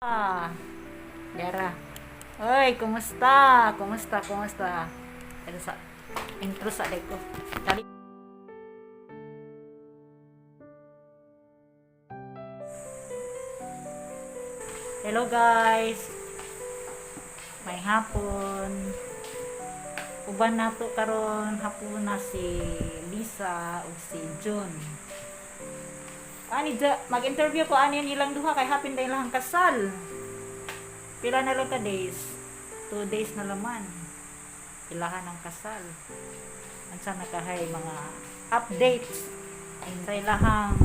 Ah, Dera. Oy, kumusta? Kumusta? Kumusta? Ito sa intro sa ko. Dali. Hello, guys. May hapon. Uban nato karon hapon na si Lisa ug si Jun. Ani ja, mag-interview ko ani nilang duha kay hapin na ilang kasal. Pila na lang ka days? 2 days na laman. Ilahan ang kasal. Unsa na kahay mga updates sa ilahang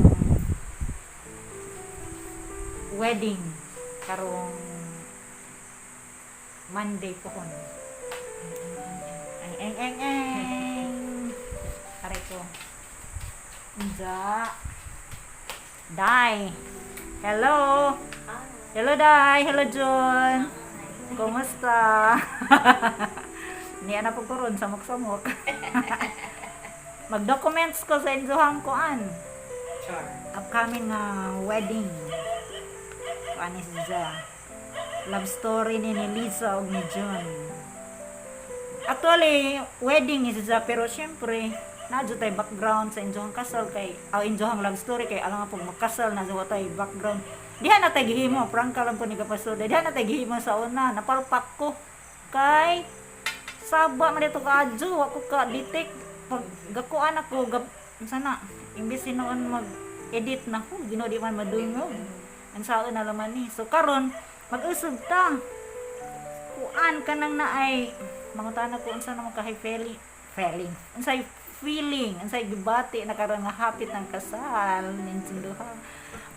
wedding karong Monday po kon. Eng eng eng eng. Aray ko. Unja. Dai. Hello. Hello, Dai. Hello, John. Kumusta? Niya na po ko ron, samok-samok. Mag-documents ko sa inyohang kuan. Char. Upcoming nga wedding. Kuan ni siya. Love story ni Lisa ug ni John. Actually, wedding ni siya, pero syempre, naa tay background sa inyohang kasal kay aw inyohang love story, kay alam nga pag makasal na tay background. Diha na tay gihimo, prangka lang ko ni kapasod. Diha na tay gihimo sa una, napalpak ko kay saba man dito kaadyo, ako ka detect pag gakuan ako gab unsa na imbes hinuon mag edit na ko, Ginoo, di man madungog ang saon na laman ni. So karon mag-usog ta, kuan kanang naay mangutana ko unsa naman kahay feeling feeling unsay feeling, unsay gibati na karon nga hapit ng kasal ninyong duha.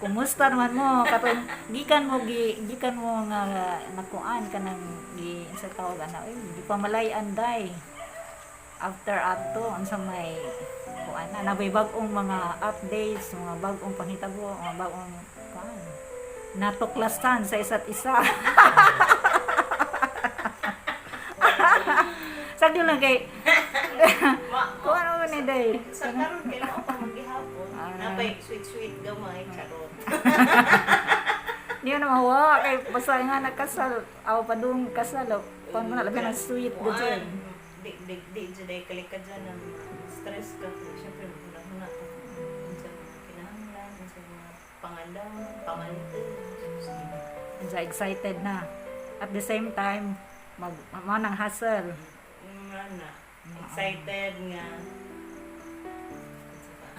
Kumusta naman mo katong gikan mo gi gikan mo nga nakuan kanang gi unsa tawag ana, oy, di pa malay-an day after ato, unsa may kuan na nabay bag-ong mga updates, mga bag-ong panghitabo, mga bag-ong kuan natuklasan sa isa't isa? Sagdi lang kay Ma, kuan mo ni day. Sa karon kay mao pa maghihapon. Ah. Napay sweet sweet gamay, charot. Di na mawa kay basta nga nakasal aw padung kasal o kuan mo na labi ng sweet Kuan, gud. Di di di jud ay kalikad dyan ang stress ka. Syempre maghuna-huna ka. Unsa mga kinahanglan, unsa mga pangandam, pamalitan. Unsa, excited na at the same time mag mao nang hustle? Na. Excited nga.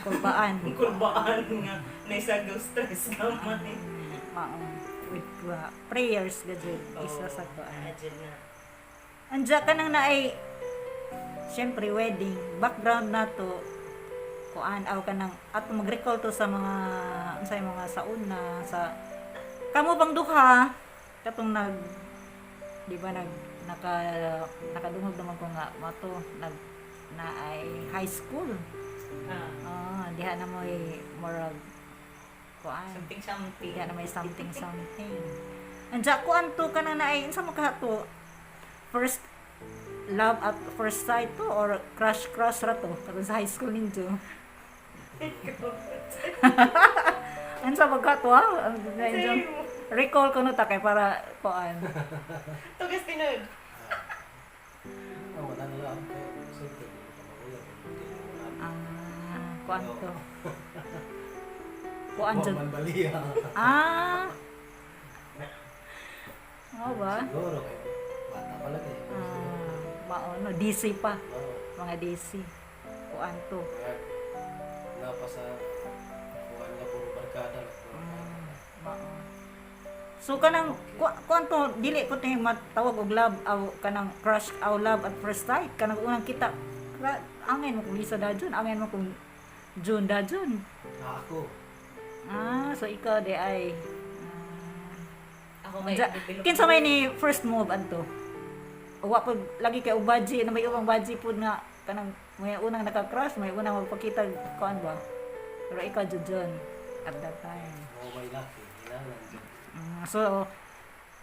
Kulbaan. Kulbaan nga naisagaw stress gamay. Mao with prayers gud isa sa kuan. Ah, jud na. Anja ka nang naay syempre wedding background na to, kuan aw ka nang at mag-recall to sa mga unsay mga sauna sa kamo bang duha katong nag, di ba, nag naka nakadungog naman ko nga mato nag na ay high school. Ah, Ah, diha na mo'y murag kuan. Something something. Diha na may something something. Anja kuan to ka na naay unsa mo ka to, first love at first sight to or crush crush ra to katong sa high school ninyo? Unsa ba ka to, ha? Same. Recall ko no ta kay para kuan. Tugas tinud. Ah, wala na lang. Kaya, siyempre, hindi ko makuya. Hindi mo wala. Ah, kuan to. Kuan Wa jud. man baliya. Ah. Oo ba? Siguro, kay bata pa lang eh. Ah, mao no DC pa, Oo. Mga DC. Kuan to. Kaya, napa sa kuwan nga puro barkada lang. Puro Mao. So kanang kuan to, dili po tayo matawag og love aw kanang crush aw love at first sight kanang unang kita, angin mo kung Lisa dajon, angin mo kung June dajon? Ah, ako. Ah, so ikaw di ay ah, Ako kay Unsa, kinsa may ni first move adto? Wa po lagi kay ubaji na may ubang baji pud nga kanang may unang naka-crush, may unang magpakita kuan ba? Pero ikaw jud John at that time. Mo may laki. Hinangan dyan. So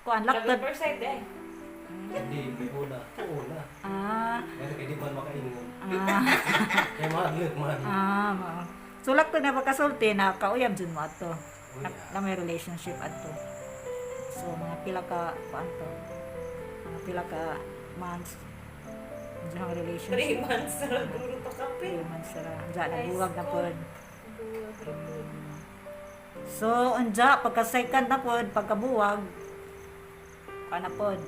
kuan Love at laktad. first sight eh. Hindi, may una. Oo na. Ah, Kaya kay di man makaingon. ah, Kaya maadlok man. Ah, mao. So laktad na pagkasulti na kauyab jud mo ato. Oh, Na, yeah. na may relationship adto. So mga pila ka kuan to? Mga pila ka months inyong relationship? 3 months na duro to kape. 3 months ra. Unja High nagbuwag na school. pod. Buwag ra pod. So unja pagka second na pod, pagkabuwag kuan na pod.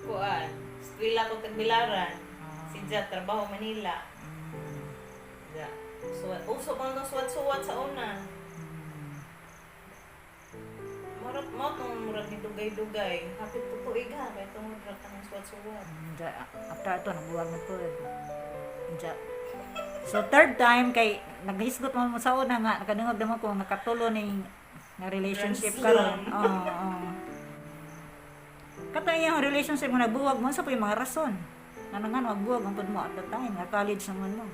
Kuan, eskwela ko Tagbilaran. Ah. Si Ja, trabaho Manila. Ja. Suwat, uso pa nang suwat-suwat sa una. Murag mo tong murag ni dugay-dugay. Hapit to tuig ha, kay tungod ra kanang suwat-suwat. Unja after ato nagbuwag na pod. Unja. So third time kay naghisgot mo mo sa una nga nakadungog naman ko nga katulo ning nga relationship Grand karon. slam. Oo. Oo. Katong iyang relationship mo nagbuwag mo sa po yung mga rason. Ngano nga magbuwag ang pud mo at the time nga college naman mo.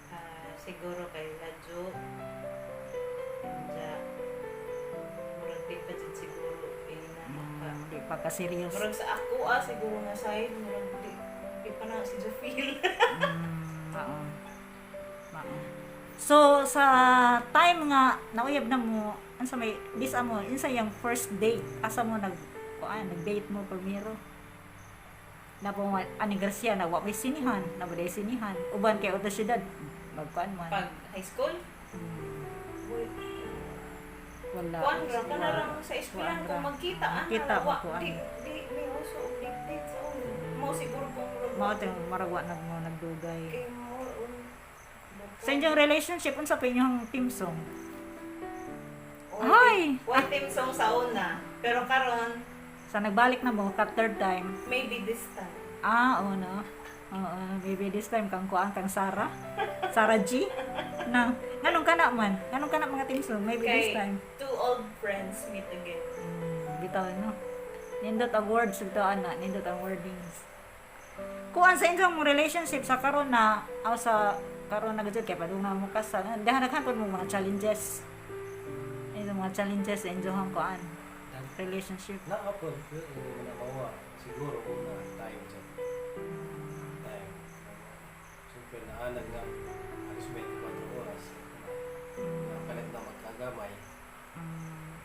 Ah, siguro kay Radyo. Ja. Murag di pa jud siguro ina maka. Di pa ka serious. Murag sa ako ah siguro nga side murag di di pa na si feel. Oo. Oo. So sa time nga nauyab na mo unsa may this amo unsa yung first date, asa mo nag kuan, nag-date mo primero na po nga ani Garcia na wa may sinihan na ba sinihan uban kay otra syudad magkuan man? Pag high school, Mm, uy, wala. kuan ra kana ra sa eskwelahan Kuan ra. kung magkita ana Magkita, wa magkuan. di di may uso og date date sa una. Mo siguro kung murag Mao tong maragwa nag mo nagdugay. Kay mo Sa inyong relationship, unsa pa inyong team song? Ay! White team song sa una. Pero karon Sa nagbalik na mo ka third time? Maybe this time. Ah, oo no. Oo, maybe this time kang kuan kang Sarah. Sarah G. Na, nganong kana man? Nganong kana mga team song? Maybe this Kay time. two old friends meet again. Bitaw no. Nindot ang words bitaw ana, nindot ang wordings. Kuan sa inyong relationship sa karon na aw sa karon na gud kay padung na mo kasal. Daghan pud mo mga challenges. Inyong mga challenges sa inyong kuan relationship. Naa po, pero hindi mo na mawa. Siguro una, time sa time. Siyempre, naanad nga, halos 24 oras. Nakapalit na magkagamay.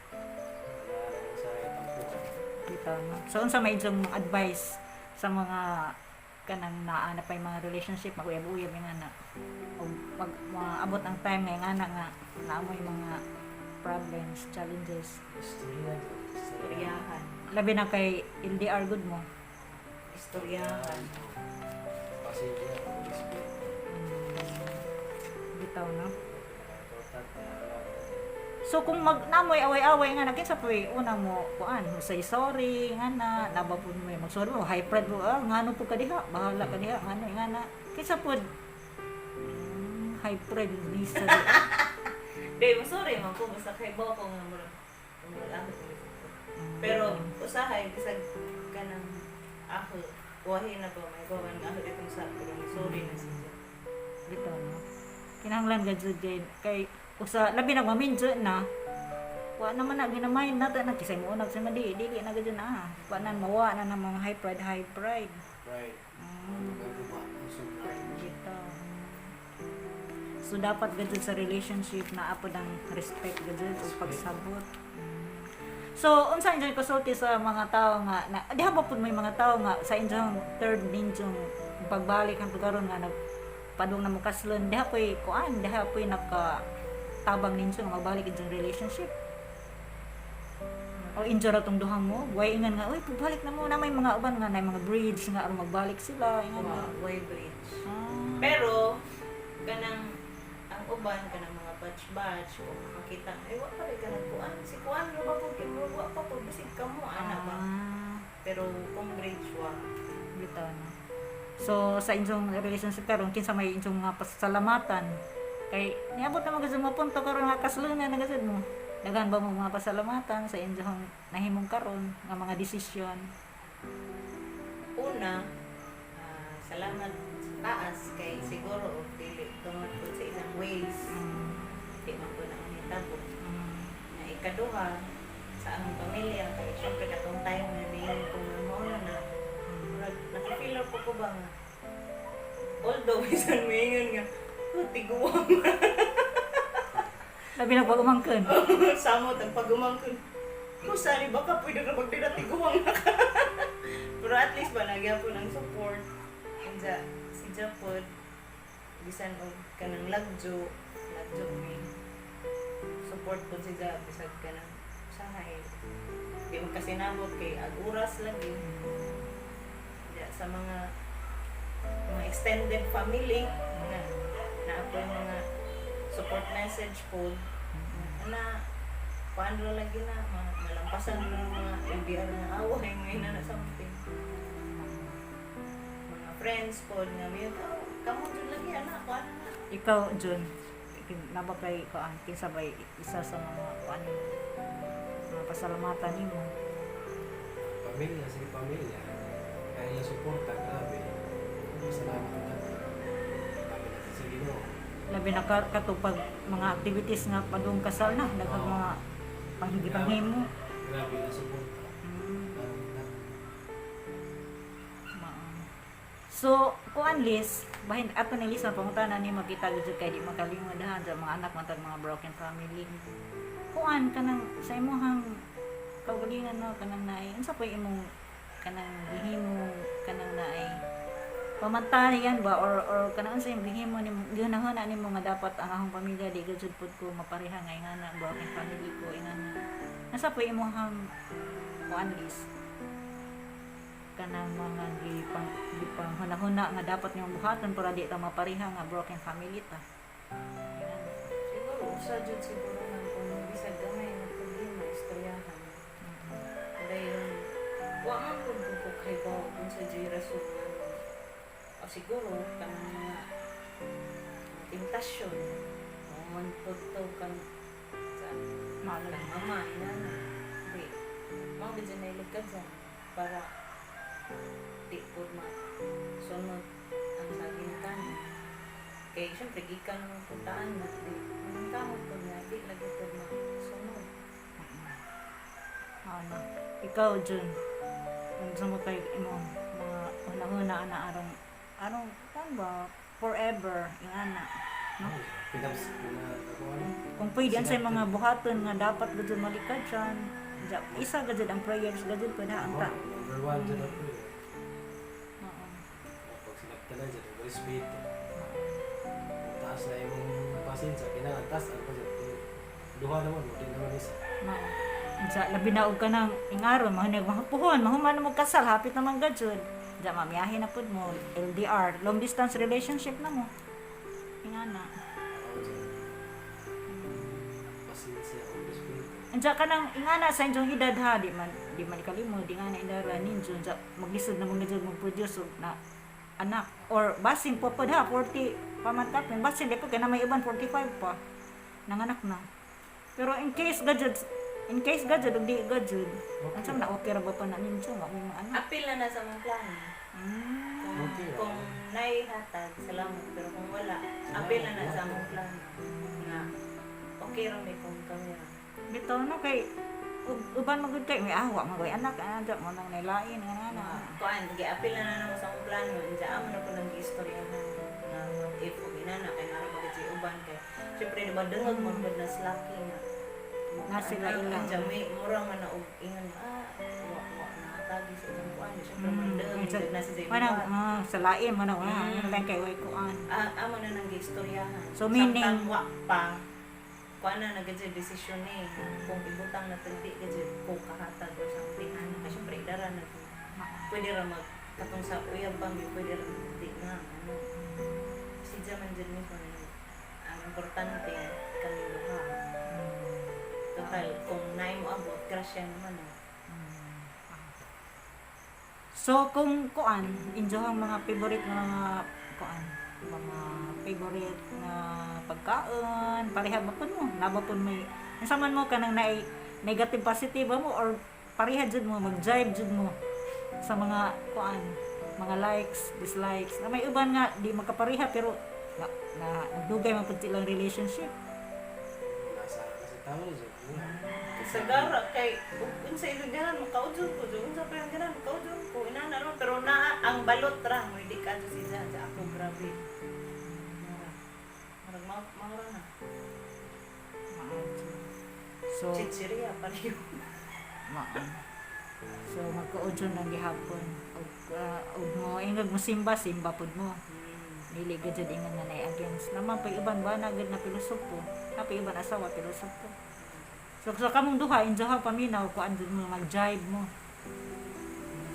Naanad nga sa tampuhan. Bitaw no. So unsa may inyong advice sa mga kanang naa na pa yung mga relationship, mag-uyab-uyab yung ana o mag maabot ang time nga yung ana nga naa mo yung mga problems, challenges? Istorya doon. Istorya. Istoryahan. Labi na kay LDR good mo. Istoryahan. Pasensya, pag-respect. Bitaw no. Pinaka-important na alam natin. So kung mag namoy away-away nga na, kinsa po'y una mo kuan mo say sorry nga na naba pud mo mag sorry mo, high pride mo, ah, ngano po ka diha, bahala ka diha, ngano nga na, kinsa pod high pride Lisa di. Di, mo sorry man ko basta kay bawo ko nga murag murag ako ko. Pero usahay bisag kanang ako wahi na ba may bawan nga ako ditong sa pero sorry na siya. Bitaw no. Kinahanglan gud jud kay kay usa labi na maminjo na wa naman na ginamain na ta na kisay mo unag sa madi dili na gud na ah. Wa na mawa na ng mga high pride, high pride. Pride. Ano ba? Puso pride. Bitaw. So dapat gud sa relationship na apod ang respect gud ug pagsabot. So unsa inyong kasulti sa mga tao nga na diha ba pud may mga tao nga sa inyong third ninyong pagbalik ang karon nga nagpadung na mo kaslon, diha poy kuan, diha poy naka tabang ninyo nga magbalik inyong relationship o injo ra tong duha mo, way ingan nga, uy, pagbalik na mo na, may mga uban nga na mga bridge nga aron magbalik sila ingan nga? Wa way bridge. Ah. Pero kanang ang uban kanang mga batch-batch kung makita ay wa pa rin kanang kuan si kuan ra ba pud kay murag wa pa pud bisig kamo ana ba. Ah. Pero kung bridge wa. Bitaw na. So sa inyong relationship karon, kinsa may inyong mga pasalamatan kay niabot na magud mo punto karon nga kaslunan na gud mo? Daghan ba mo mga pasalamatan sa inyong nahimong karon nga mga desisyon? Una, ah, salamat sa taas kay siguro og dili tungod pud sa ilang ways di man po na mahitabo. Na ikaduha, sa among pamilya kay syempre katong time na niyon kung nga mao na na murag naka-feel ra po ko ba nga although bisan moingon nga, oh, tiguang. Labi na pag umangkon. Samot ang pagumangkon. Kusani baka pwede na magdinatiguang na ka. Pero at least ba nagyapon ang support. Unsa si Japod bisan og kanang lagjo, lagjo mi. Support po si Ja bisag kanang usahay. Di man kasi nabot kay ag oras lagi. Ja, sa mga extended family nga naa po yung mga support message po na paano lagi na malampasan na ng mga LDR na away ngayon na na something mga friends po nga may oh, kamo jud lagi anak kuan na. Ikaw, Jun, naba kay kuan kinsa bay isa sa mga kuan mga pasalamatan nimo? Pamilya, sige pamilya. Kaya yung suporta, grabe. Salamat ang dati. Grabe natin sa Ginoo. Labi na ka katupag mga activities nga padung kasal na daghang mga panghigipanghimo. Grabe na suporta. Grabe na. Mao. So, kuan Liz, bahin ato ni Liz ang pangutana ni makita gid kay di makalimod ha sa mga anak man tag mga broken family. Kuan kanang sa imong kaugalingan no kanang naay unsa pa imong kanang gihimo kanang naay pamantayan ba or kanang unsa imong gihimo nimo gihunahuna nimo nga dapat ang akong pamilya di gud jud pud ko mapareha nga ingana broken family ko ingana nasa pa imong kuan Liz kanang mga gipang gipang hunahuna nga dapat niyong buhaton para di ta mapareha nga broken family ta. Ingana. Siguro usa jud siguro nang kung bisag gamay nga problema istoryahan dayon wa man pud ko kahibaw kung sa jud rason nga ano. O siguro kanang mga tentasyon mo man pud to kan sa Malo. kang mama inana di mao gid na iligad sa para di pud ma sunod ang sa ginikanan kay syempre gikan mo puntaan na di kamot pud nga di lagi pud ma sunod. Ano. Ikaw, Jun. Unsa mo kay imong mga hunahuna ana arong arong kan ba forever ingana no? Pinaps, pina, ako ano? Kung pwede unsay mga buhaton nga dapat gud jud malikad siya. Isa gud jud ang prayers gud jud pwede ang ta. Oh, number one dyan ako eh. Oo. Pag sinabta na dyan, respeto. Kung taas na imong pasensya, kailangan taas ang pasensya. Duha naman mo, di naman isa. Mao. Unsa labi na og kanang ingaron mahunig mahapuhon mahuman na mo kasal hapit naman gud jud. Unsa mamiyahe na pud mo LDR, long distance relationship na mo. Ingana. Ako dyan. Pasensya o respeto. Unsa kanang ingana sa inyong edad ha, di man kalimo, di nga na indara ninyo unsa maglisod na mo medyo mag-produce og na anak or basin po pod ha 40 pa man kapin basin di po kay na may uban 45 pa nanganak na. Pero in case gajud ug di gajud unsa man na okay ra ba pa na ninyo nga mo mga anak? Apil na na sa mong plano. Kung, Okay ra. kung naihatag, salamat. Pero kung wala, apil na na sa among plano. Nga, okay ra may kung kami ra. Bitaw no kay uban magud kay may awa magoy anak ana mo nang nilain nga na. Kuan, giapil na na namo sa among plano. Diya amo na po nang giistoryahan nga what if og inana kay nara ba gid uban kay syempre di ba dungog man gud na slacking nga. Na sila Anak, ilang. diya may mura man na og ingon ah wa wa nahatagi sa ilang kuan. Syempre man dungog gud na sa ilang Manang buhat. sa lain manang lang kay way kuan. Ah, amo na nang giistoryahan. So, meaning- Samtang wa pa kuan na nagad desisyon ni kung ibutang na tagdi gid ko kahatag or something ano kasi syempre idara na to. Pwede ra mag katong sa uyab pa mi pwede ra di na ano si man jud mismo na ang importante kami duha total kung naay mo abot grasya naman eh. So kung kuan, injohang mga favorite nga mga kuan, mga favorite nga pagkaon, pareha ba pud mo? Naba pud may unsa man mo kanang naay negative positive ba mo or pareha jud mo mag-jive jud mo sa mga kuan, mga likes, dislikes. Na may uban nga di magkapareha pero na nagdugay man pud silang relationship. Nasa tao na dyan. Sa gara kay unsa ilang ganan makaudjol ko jud unsa pa yung ganan makaudjol ko inana ron pero na ang balot ra mo di ka si sa ako grabe mura murag maura na. So Chichiria pareho. Mao. So magkaudyo nang gihapon og mo ingag mo simba, simba pud mo. Dili gud jud ingon nga naay against. Naman pag iban ba na gud na pilosopo. Na pag iban asawa pilosopo. So sa kamong duha injoha paminaw kuan jud mo, mag-jive mo.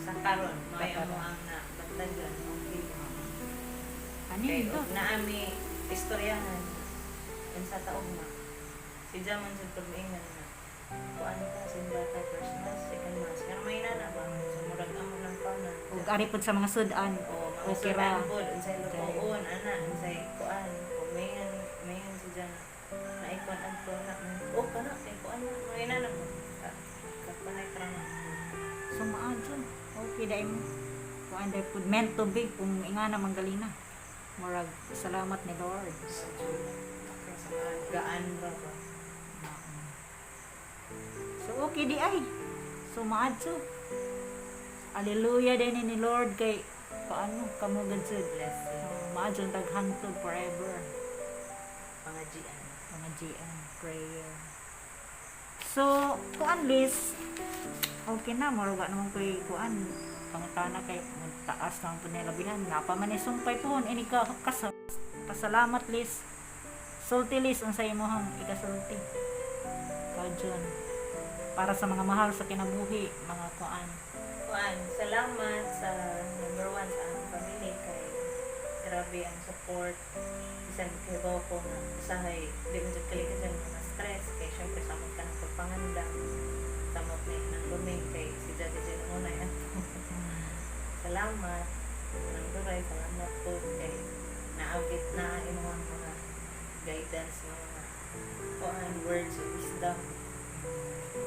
Sa karon, may Sa karon. amo ang na bantagan, okay. Ani Kay do. og naami istoryahan unsa taong na. Si Jaman sa pag-ingan na kuan ta, simba ta first mass, second mass. Pero may nana ba? So murag amo ng panan. Ug ari pud sa mga sudan. O mga Okay ra. sudan pod unsay lutuon ana, unsay kuan. Kung mayan mayan si Jan na ikuan adto na. O kana kay kuan na may nana ba? Kapanay ra man. So maadyo. Okay dai mo. Kuan dai pud meant to be kung ingana manggalina. Murag salamat ni Lord. Sa gaan ra ba? So okay di ay. So maadyo. Hallelujah din ni Lord kay paano kamo gud jud. Blessing. Oh, maadyo ang taghangtod forever. Pangajian. Mga GM prayer. So, kuan Liz, okay na, maruga naman ko'y kuan, pangutana kay taas naman po nilabihan. Napa man ni sumpay pohon, ini ka kasa, pasalamat Liz. Sulti Liz, unsa imong ikasulti? Ikaw Jun. Para sa mga mahal sa kinabuhi, mga kuan. Kuan, salamat sa number one sa among family kay grabe ang support. Bisan kay bawo ko nga usahay di man jud kalikan sa mga stress kay syempre samot ka ng pagpangandam. Samot na ng luming kay si Daddy Jen unay ato. Salamat. Nang duray, salamat po kay naabit na imong mga guidance nga mga kuan, words of wisdom.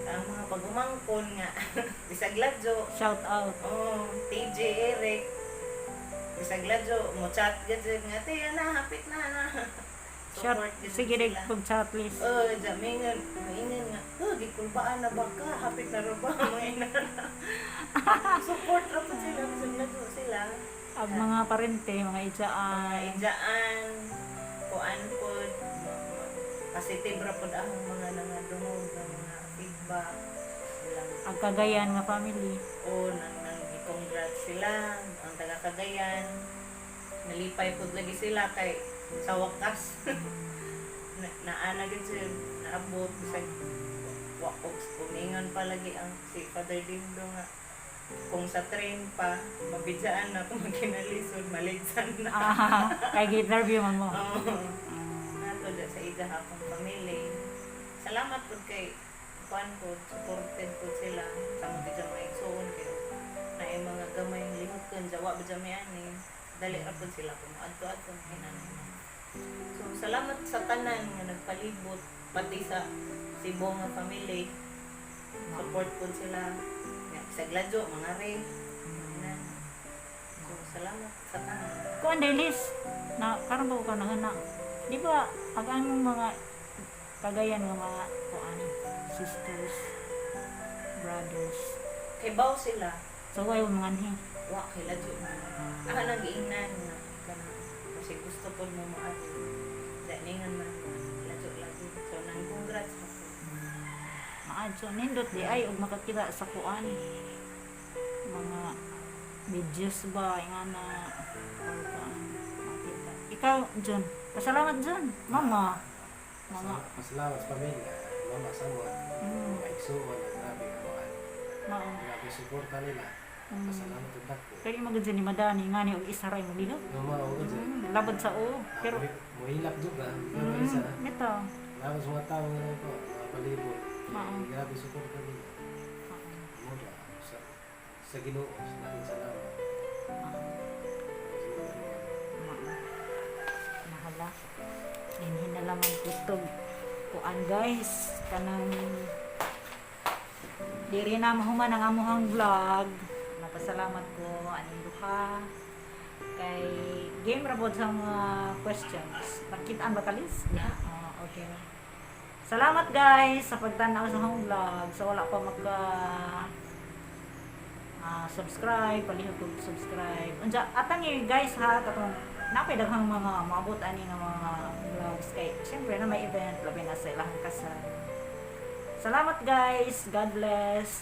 Ang mga pagumangkon nga bisag ladyo. Shout out. Oh, TJ, Eric. Bisag ladyo, mo chat gud nga, "Te, na hapit na na." Shout, Support gud sige rin sila. pag chat Liz. Oh, ja mingon, mingon nga, "Oh, gikulbaan na ba ka? Hapit na ra ba?" Mga ina. Support ra pud sila bisag ladyo sila. Ang mga parente, mga Mga ijaan. ijaan, kuan pod, positive ra pod ang mga nangadungog nga mga feedback. Ilang Ang Cagayan nga family. O nang nang congrats sila ang taga Cagayan, nalipay pud lagi sila kay sa wakas na naana gid sila naabot bisag wa og kumingon pa lagi ang si Father Dindo nga kung sa train pa mabidyaan na kung makinalisod maligsan na. Ah, kay gi-interview man mo. Oo. Nato da sa ida akong family. Salamat pud kay kuan pud, supported pud sila sa mga bidya mga igsoon kay naay mga gamay lihokon jawa ba may ani dali ra pud sila kung adto-adto hinanay. So salamat sa tanan nga nagpalibot pati sa Cebu nga family. Support pud sila. Nga sa Gladyo mga re. Hinan. So salamat sa tanan. Kuan day Liz, na karon ba ko na di ba ang among mga Cagayan nga mga kuan sisters, brothers. Kay baw sila. So way mga anhi. Wa kay ladyo na. Ako nang giingnan na kanang kasi gusto po mo maadto. Daningan man na ladyo lagi. So nang congrats ako. Maadyo nindot di ay og makakita sa kuan mga videos ba nga na or kuan makita. Ikaw John, pasalamat John, mama. Mama. Pasalamat sa pamilya, mama samot, mga igsuon, ang grabe ka mga Mao. grabe suporta nila. Pasalamat ug dako. Pero imo gud ni Madani nga ni og isa ra imong lihok. No mao gud siya. Labad sa o. Pero Mohilak jud na, pero isa. Bitaw. Grabe sa mga tao nga ko, mga palibot. Mao. Grabe suporta nila. Mo ra sa Ginoo, sa dating salamat. Nahala. Dinhi na lamang kutog. Kuan guys, kanang diri na mahuman ang amuhang vlog. Napasalamat ko aning duha kay game ra pod sa mga questions. Nakitaan ba kalis? Yeah. Oh, okay. Salamat guys sa pagtan-aw sa akong vlog. So wala pa maka subscribe, palihog kog subscribe. Unsa atang guys ha, katong napay daghang mga moabot ani nga mga vlogs kay syempre na may event labi na sa ilahang kasal. Salamat guys. God bless.